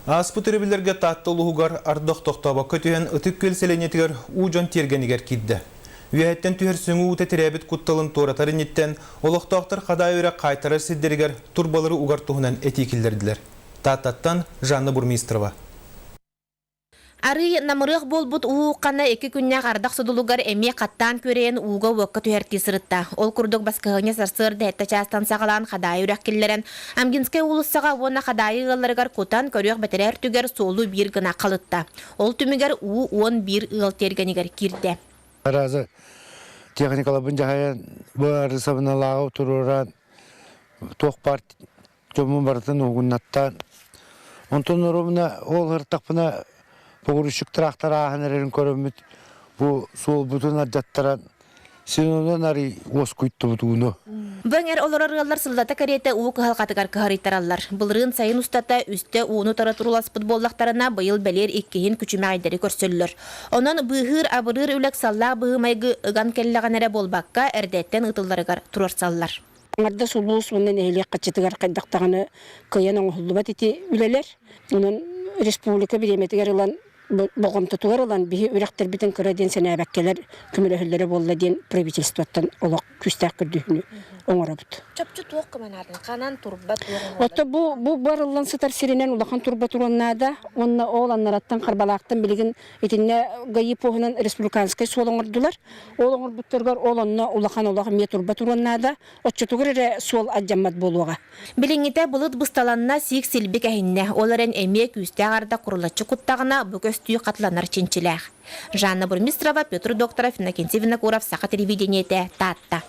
Ааспыт өрөбүллэргэ Таатта улууһугар ардах тохтообокко түһэн Ытык Күөл сэлиэнньэтигэр уу дьон тиэргэнигэр киирдэ. Үөһэттэн түһэр сөҥүү уута тирээбит кутталын туоратар инниттэн олохтоохтор Хадаай үрэх хаайтарар сирдэригэр турбалары угар туһунан этии киллэрдилэр. Тааттаттан Жанна Бурмистрова. Арыый намырыах буолбут уу хана икки күннээх ардах содулугар эмиэ хаттаан күөрэйэн ууга-уокка түһэртии сырытта. Ол курдук баскыһыанньа сарсыарда сэттэ чаастан саҕалаан Хадаайы үрэх киллэрэн, Амгинскай уулуссаҕа уонна Хадаайы ыалларыгар кутан көрүөх бэтэрээ өртүгэр суолу биир гына халытта. Ол түмүгэр уу 11 ыал тиэргэнигэр киирдэ. Аразы техникалабын дьаһайан, бу арысабыналааҕы туруоран, туох баар дьоммун барытын уһугуннаттаан, онтон оруобуна ол ыртахпына погрузчик трактор ааһан эрэрин көрөммүт бу суолбутун алдьаттаран син онон арый уоскуйдубут ууну. Бу эҥэр олорор ыаллар сыллата кэриэтэ уу кыһалҕатыгар кыһарыйтараллар. Былырыын сайын устата үстэ ууну утары турууласпыт буоллахтарына, быйыл бэлиэр иккиһин күчүмэҕэйдэри көрсөллөр. Онон быыһыыр-абырыыр үлэ ыксаллаах быһыы-майгы ыган кэллэҕинэ эрэ буолбакка, эрдэттэн ыытылларыгар туруорсаллар. Аҥардас улуус уонна нэһилиэк хаччытыгар хайдах даҕаны кыайан оҥоһуллубат ити үлэлэр. Онон республика бириэмэтигэр ылан болҕомтотугар ылан биһи үрэхтэрбитин кыра диэн сэнээбэккэлэр көмөлөһөллөрө буолла диэн правительствоттан олох күүстээх көрдөһүүнү оҥоробут. Чопчу туох көмө ханан турба туох Отто бу бу барыллан сытар сиринэн улахан турба туруон наада уонна ол аннараттан Харбалаахтан билигин итиннэ ГАИ поһунан республиканскай суол оҥордулар. Ол оҥорбуттарыгар ол онно улахан олох эмиэ турба туруон наада. Оччотугар эрэ суол алдьаммат буолуоҕа. Билиҥҥитэ былыт бысталанна, сиик-силбик эһиннэ. Ол эрэн эмиэ күүстээх ардах курулаччы куттаҕына, бу көстүү хатыланар чинчилээх. Жанна Бурмистрова, Петр Докторов, Иннокентий Винокуров, Саха телевидениетэ, Таатта.